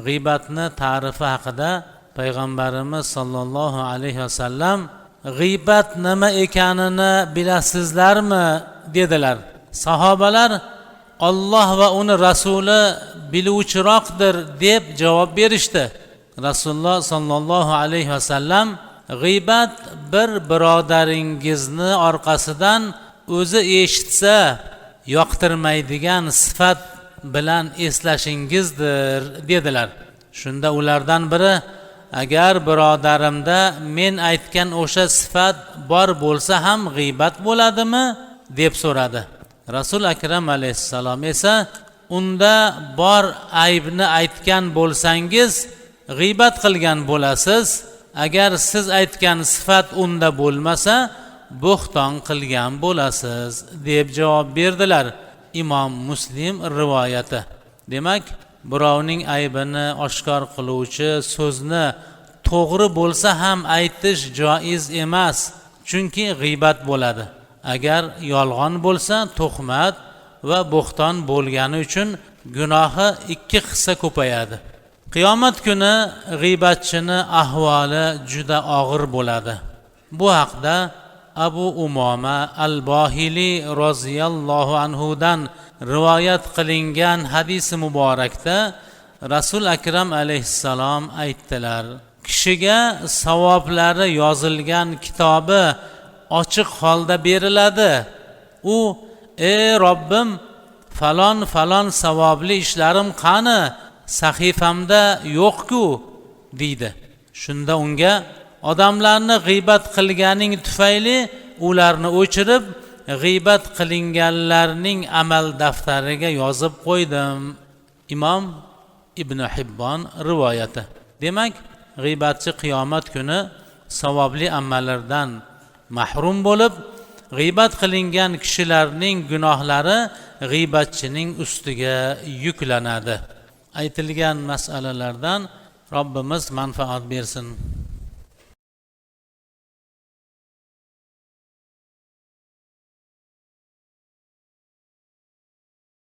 G'iybatni ta'rifi haqida payg'ambarimiz sollallohu alayhi vasallam: "G'iybat nima ekanini bilasizlarmi?" dedilar. Sahobalar: "Olloh va uni rasuli biluvchiroqdir", deb javob berishdi. Rasululloh sollallohu alayhi vasallam: "G'iybat bir birodaringizni orqasidan o'zi eshitsa yoqtirmaydigan sifat bilan eslashingizdir", dedilar. Shunda ulardan biri: "Agar birodarimda men aytgan o'sha sifat bor bo'lsa ham, g'iybat bo'ladimi?" deb so'radi. Rasul Akram alayhissalom esa: "Unda bor aybni aytgan bo'lsangiz, g'iybat qilgan bo'lasiz. Agar siz aytgan sifat unda bo'lmasa, bo'xton qilgan bo'lasiz", deb javob berdilar. Imom Muslim rivoyati. Demak, birovning aybini oshkor qiluvchi so'zni to'g'ri bo'lsa ham aytish joiz emas, chunki g'iybat bo'ladi. Agar yolg'on bo'lsa, tuhmat va bo'xton bo'lgani uchun gunohi 2 hissa ko'payadi. Qiyomat kuni g'iybatchini ahvoli juda og'ir bo'ladi. Bu haqda Abu Umoma al Bohiliy roziyallohu anhudan rivoyat qilingan hadisi muborakda Rasul Akram alayhissalom aytdilar: "Kishiga savoblari yozilgan kitobi ochiq holda beriladi. U: 'Ey Robbim, falon falon savobli ishlarim qani? Sahifamda yo'q-ku', deydi. Shunda unga: 'Odamlarni g'iybat qilganing tufayli ularni o'chirib, g'iybat qilinganlarning amal daftariga yozib qo'ydim". Imom Ibn Hibbon rivoyati. Demak, g'iybatchi qiyomat kuni savobli amallardan mahrum bo'lib, g'iybat qilingan kishilarning gunohlari g'iybatchining ustiga yuklanadi. Aytilgan masalalardan Robbimiz manfaat bersin.